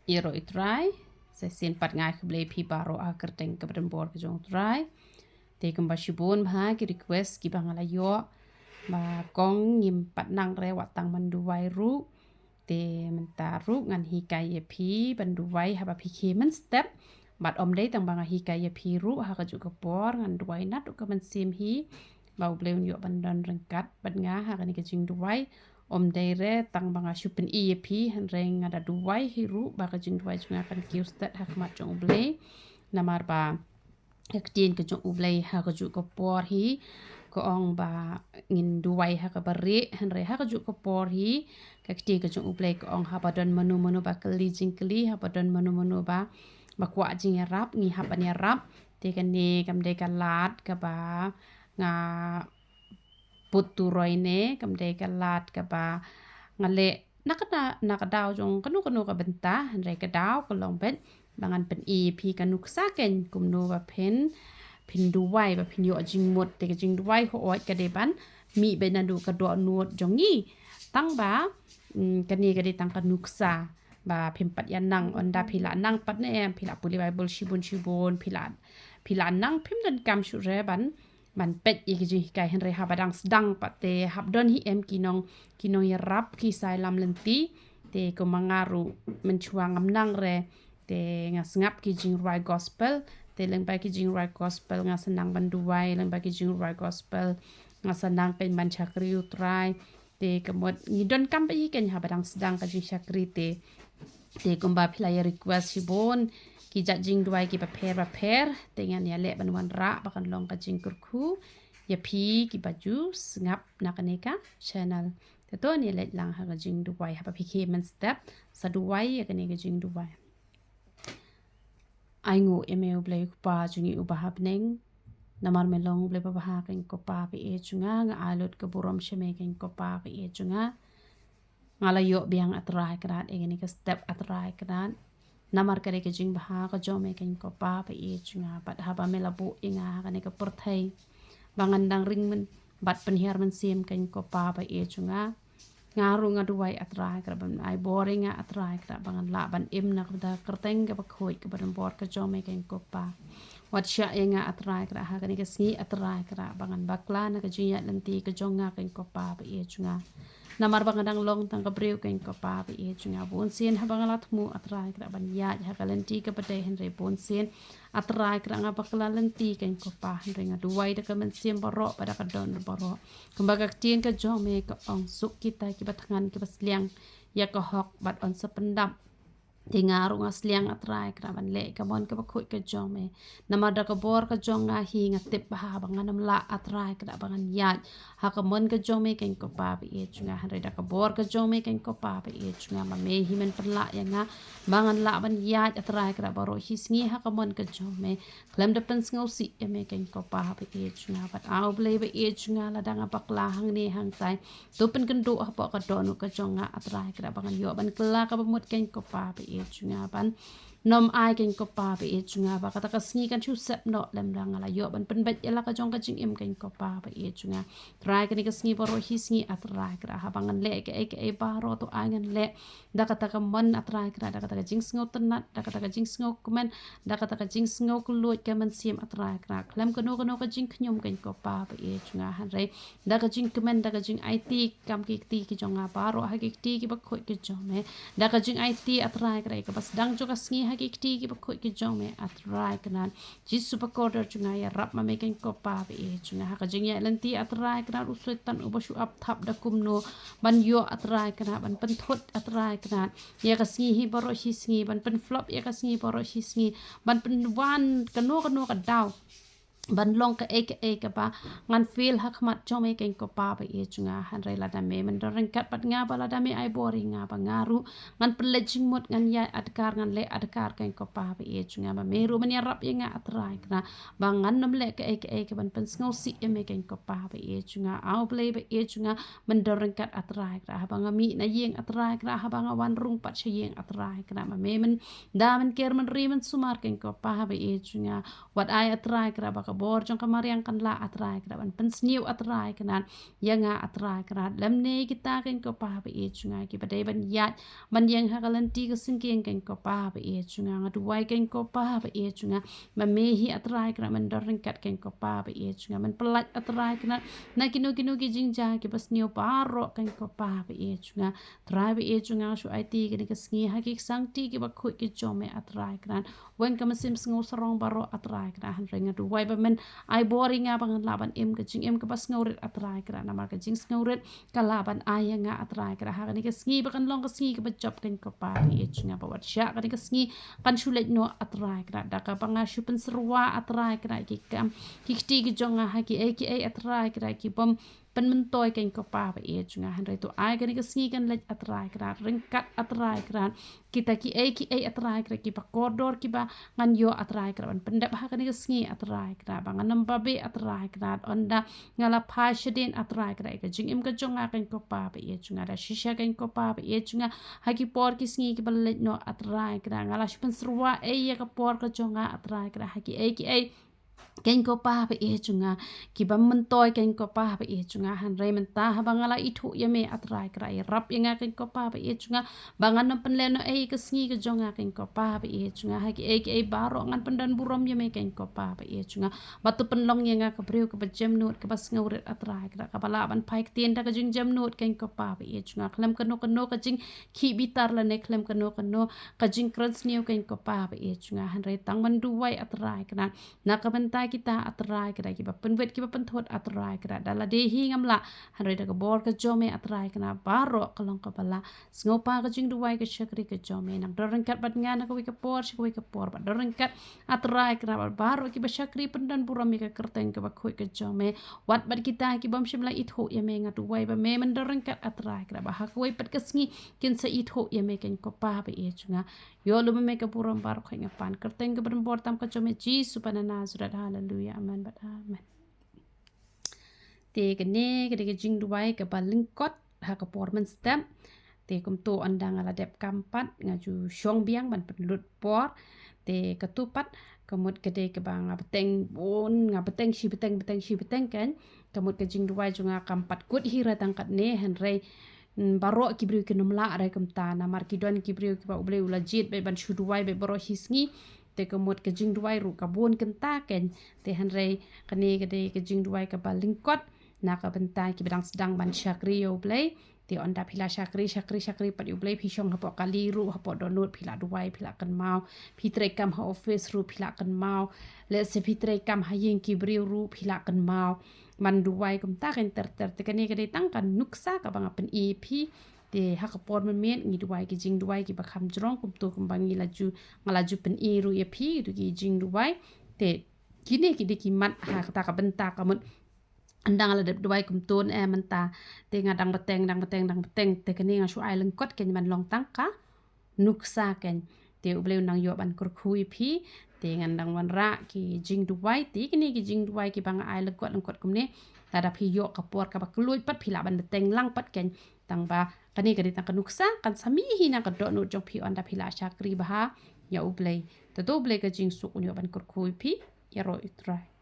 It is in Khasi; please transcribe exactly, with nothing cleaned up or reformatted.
Ïaroh i Trai, sa shisien pat nga ai khublei phi baroh ha ka kyrteng kaba donbor ka jong u Trai. Te kumba shibun bha ki request kiba nga la ïoh, ba kong ngim pat nang re wat tang ban duwai ruh. Te mynta ruh ngan hikai ïa phi ban duwai haba phi khie mynstep. Bad ym dei tang ba nga hikai ïa phi ruh, ha kajuh ka por ngan duwai naduh ka mynsiem hi, ba U Blei un ïoh ban don ryngkat bad nga ha kane ka jingduwai. Ym dei re tang ba nga shu pyni ïa phi, hynrei nga da duwai hi ruh ba ka jingduwai jong nga kan kiew stet ha khmat jong U Blei. Namar ba ka ktien ka jong U Blei ha kajuh ka por hi ka ong ba ngin duwai ha kaba rieh, hynrei ha kajuh ka por hi ka ktien ka jong U Blei ka ong haba don mano mano ba kylli jingkylli, haba don mano mano ba, ba kwah jingïarap, ngi hap ban ïarap. Te kane kam dei ka lad kaba nga put turoi ne, kam dei ka lad kaba nga leh na ka, na ka daw jong kano kano ka bynta, hynrei ka daw ka long beit ba ngan pyni ïa phi ka nuksa keiñ kumno ba phin, phin duwai ba phin ïoh jingmut. Te ka jingduwai hooid ka dei ban mih beit naduh ka dohnud jong ngi. Tang ba, mm, kane ka dei tang ka nuksa ba phim pat ïa nang, ynda phi la nang pat ne em, phi la pule Baibl shibun shibun, phi la, phi la nang, phim donkam shuh re ban, ban peit ïa ki jinghikai, hynrei haba dang sdang pat te hap don hi em ki nong, ki nongïarap, ki sa ïalam lynti. Te kumba nga ruh mynshuwa ngam nang re, te nga sngap ki jingrwai gospel. Te lyngba ki jingrwai gospel nga sa nang ban duwai, lyngba ki jingrwai gospel nga sa nang keiñ ban shakri U Trai. Te ka mut ngi donkam bha hi keiñ haba dang sdang ka jingshakri te. Te kumba phi la ïa request shibun ki jait jingduwai kiba pher ba pher, te ngan ïaleh ban wanrah ba kan long ka jingkyrkhu ïa phi kiba ju sngap na kane ka channel. Te to ngan ïaleh lang ha ka jingduwai, haba phi khie mynstep sa duwai ïa kane ka jingduwai. Ai nguh ïa me U Blei U Kpa jong ngi uba ha bneng. Namar me long U Blei ba bha keiñ ko Pa ba ïeit jong nga, nga ai lut ka burom sha me keiñ ko Pa ba ïeit jong nga. Nga la ïoh biang A Trai Kynrad ïa kane ka step A Trai Kynrad. Namar ka dei ka jingbha ka jong me keiñ ko Pa ba ïeit jong nga, bad haba me la buh ïa nga ha kane ka pyrthei ba ngan dang ring myn, bad pynhiar mynsiem keiñ ko Pa ba ïeit jong nga. Nga ruh nga duwai A Trai Kynrad ban ai bor ïa nga A Trai Kynrad ba ngan lah ban im na ka bynta ka kyrteng kaba khuid kaba donbor ka jong me keiñ ko Pa. Wat shah ïa nga A Trai Kynrad ha kane ka sngi A Trai Kynrad ba ngan bakla na ka jingïaid lynti ka jong nga keiñ ko Pa ba ïeit jong nga. Namar ba nga dang long tang ka briew keiñ ko Pa ba ïeit jong nga, bunsien haba nga la thmu A Trai Kynrad ban ïaid ha ka lynti kaba dei, hynrei bunsien A Trai Kynrad nga bakla lynti keiñ ko Pa, hynrei nga duwai da ka mynsiem baroh bad da ka dohnud baroh. Kumba ka ktien ka jong me ka ong, suk kita kiba thngan kiba sliang ïa ka hok bad yn sa pyndap. Te nga ruh nga sliang A Trai Kynrad ban leh ïa ka mon kaba khuid ka jong me. Namar da ka bor ka jong nga hi nga tip bha ba ngan ym lah A Trai Kynrad ba ngan ïaid ha ka mon ka jong me keiñ ko Pa ba ïeit jong nga, hynrei da ka bor ka jong me keiñ ko Pa ba ïeit jong nga, ba me hi men pynlah ïa nga ba ngan lah ban ïaid A Trai Kynrad baroh shi sngi ha ka mon ka jong me. Khlem da pynsngewsih ïa me keiñ ko Pa ba ïeit jong nga, bad A U Blei ba ïeit jong nga, lada nga bakla hangne hangtai, to pynkynduh hapoh ka dohnud ka jong nga A Trai Kynrad ba ngan ïoh ban kylla kaba mut keiñ ko Pa ba ïeit jong nga, ban nym ai keiñ ko Pa ba ïeit jong nga ba kata ka sngi kan shu sep noh lem da nga la ïoh ban pynbeit ïa la ka jong ka jingim keiñ ko Pa ba ïeit jong nga. Trai kane ka sngi baroh shi sngi A Trai Kynrad, haba ngan leh kaei kaei baroh to ai ngan leh da kata ka mon A Trai Kynrad, da kata ka jingsngewtynnat, da kata ka jingsngewkmen, da kata ka jingsngewkylluid ka mynsiem A Trai Kynrad. Khlem kano kano ka jingkhñium keiñ ko Pa ba ïeit jong nga, hynrei da ka jingkmen, da ka jingaiti kam ki kti ki jong nga baroh ha ki kti kiba khuid ki jong me. Da ka jingaiti A Trai Kynrad ïa kaba sdang jong ka sngi ha ki kti kiba khuid ki jong me A Trai Kynrad. Jisu ba kordor jong nga, ïarap ma me keiñ ko Pa ba ïeit jong nga. Ha ka jingïaid lynti A Trai Kynrad, u Soitan uba shu ap thap da kumno ban ïoh A Trai Kynrad, ban pynthut A Trai Kynrad ïa ka sngi hi baroh shi sngi, ban pynflop ïa ka sngi baroh shi sngi, ban pynwan kano kano ka daw ban long kaei kaei kaba ngan fail ha khmat jong me keiñ ko Pa ba ïeit jong nga, hynrei lada me men don ryngkat bad nga, ba lada me ai bor ïa nga ba nga ruh ngan pynleit jingmut, ngan ïaid adkar, ngan leh adkar keiñ ko Pa ba ïeit jong nga, ba me ruh men ïarap ïa nga A Trai Kynrad ba ngan nym leh kaei kaei kaban pynsngewsih ïa me keiñ ko Pa ba ïeit jong nga. A U Blei ba ïeit jong nga, men don ryngkat A Trai Kynrad, haba nga mih na ïing A Trai Kynrad, haba nga wan rung pat sha ïing A Trai Kynrad, ba me men da men ker men ri men sumar keiñ ko Pa ba ïeit jong nga. Wat ai A Trai Kynrad ba ka bor jong ka mariang kan lah A Trai Kynrad ban pynsniew A Trai Kynrad ïa nga A Trai Kynrad. Lymne kita keiñ ko Pa ba ïeit jong nga kiba dei ban ïaid ban ïeng ha ka lynti ka syngkien keiñ ko Pa ba ïeit jong nga. Nga duwai keiñ ko Pa ba ïeit jong nga ba me hi A Trai Kynrad men don ryngkat keiñ ko Pa ba ïeit jong nga, men pyllait A Trai Kynrad na kino kino ki jingjia kiba sniew baroh keiñ ko Pa ba ïeit jong nga. Trai ba ïeit jong nga, shu aiti kane ka sngi ha ki ksangti kiba khuid ki jong me A Trai Kynrad. Weng ka mynsiem sngewsarong baroh A Trai Kynrad, hynrei nga duwai ba men ai bor ïa nga ba ngan lah ban im ka jingim kaba sngewrit A Trai Kynrad, namar ka jingsngewrit ka lah ban ai ïa nga A Trai Kynrad ha kane ka sngi ba kan long ka sngi kaba jop keiñ ko Pa ba ïeit jong nga, ba wat shah kane ka sngi kan shu leit noh A Trai Kynrad, da kaba nga shu pynsyrwa A Trai Kynrad ki kam ki kti ki jong nga ha kiei kiei A Trai Kynrad ki bym pynmyntoi keiñ ko Pa ba ïeit jong nga. Hynrei to ai kane ka sngi kan leit A Trai Kynrad ryngkat A Trai Kynrad kita kiei kiei A Trai Kynrad kiba kordor kiba ngan ïoh A Trai Kynrad ban pyndep ha kane ka sngi A Trai Kynrad, ba ngan ym babe A Trai Kynrad, ynda nga la phai shadien A Trai Kynrad ïa ka jingim ka jong nga keiñ ko Pa ba ïeit jong nga. Da shisha keiñ ko Pa ba ïeit jong nga ha ki por ki sngi kiba la leit noh A Trai Kynrad, nga la shu pynsyrwa ei ïa ka por ka jong nga A Trai Kynrad ha kiei kiei keiñ ko Pa ba ïeit jong nga, ki bym myntoi keiñ ko Pa ba ïeit jong nga. Hynrei mynta haba nga la ithuh ïa me A Trai Kynrad, ïarap ïa nga keiñ ko Pa ba ïeit jong nga, ba ngan ym pynlehnohei ïa ka sngi ka jong nga keiñ ko Pa ba ïeit jong nga. Ha kiei kiei baroh ngan pyndonburom ïa me keiñ ko Pa ba ïeit jong nga, ba to pynlong ïa nga ka briew kaba jemnud kaba sngewrit A Trai Kynrad, kaba lah ban phai ktien da ka jingjemnud keiñ ko Pa ba ïeit jong nga, khlem kano kano ka jingkhih bitar lane khlem kano kano ka jingkren sniew keiñ ko Pa ba ïeit jong nga. Hynrei tang ban duwai A Trai Kynrad na ka bynta kita A Trai Kynrad kiba pynwit kiba pynthut A Trai Kynrad, da lade hi ngam lah, hynrei da ka bor ka jong me A Trai Kynrad baroh ka long kaba lah. Sngewbha ka jingduwai ka shakri ka jong me, nang don ryngkat bad nga na kawei ka por sha kawei ka por, bad don ryngkat A Trai Kynrad bad baroh kiba shakri pyndonburom ïa ka kyrteng kaba khuid ka jong me. Wat bad kita ki bym shym la ithuh ïa me, nga duwai ba me men don ryngkat A Trai Kynrad, ba ha kawei pat ka sngi kin sa ithuh ïa me keiñ ko Pa ba ïeit jong nga. Ïoh lum me ka burom baroh khoit nga pan kyrteng kaba donbor tam ka jong me Jisu ba na Nasareth. Haleluya, amen bad amen. Te kane ka dei ka jingduwai kaba lyngkot ha ka por mynstep. Te kumto ynda nga la dep kam pat nga ju shong biang ban pynlut por. Te kato pat ka mut ka dei kaba nga bteng bun, nga bteng shi bteng, bteng shi bteng keiñ. Ka mut ka jingduwai jong nga kam pat kut hi re tang katne, hynrei mm, baroh ki briew kin ym lah re kumta, namar ki don ki briew kiba U Blei u la jied beit ban shu duwai beit baroh shi sngi. Te ka mut ka jingduwai ruh ka bun kynta keiñ. Te hynrei kane ka dei ka jingduwai kaba lyngkot na ka bynta kiba dang sdang ban shakri ïa U Blei. Te ynda phi la shakri, shakri, shakri pat ïa U Blei, phi shong hapoh kali ruh, hapoh dohnud phi la duwai, phi la kynmaw, phi treikam ha office ruh phi la kynmaw, lehse phi treikam ha ïing ki briew ruh phi la kynmaw ban duwai kumta keiñ ter ter. Te kane ka dei tang ka nuksa kaba nga pyni ïa phi. Te ha ka por mynmiet ngi duwai ki jingduwai kiba kham jrong kumto kumba ngi la ju, nga la ju pyni ruh ïa phi kito ki jingduwai. Te kine ki dei ki mat ha kata ka bynta ka mut ynda nga la dep duwai kumto ne mynta te nga dang bteng, dang bteng, dang bteng. Te kane nga shu ai lyngkot keiñ ban long tang ka nuksa keiñ. Te U Blei un nang ïoh ban kyrkhu ïa phi. Te ngan dang wanrah ki jingduwai, te kine ki jingduwai kiba nga ai lyngkot lyngkot kumne, lada phi ïoh ka por kaba kylluid pat phi lah ban bteng lang pat keiñ. Tang ba kane ka dei tang ka nuksa, kan sa mih hi na ka dohnud jong phi ynda phi la shakri bha ïa U Blei. Te to U Blei ka jingsuk un ïoh ban kyrkhu ïa phi. Ïaroh ïa U Trai.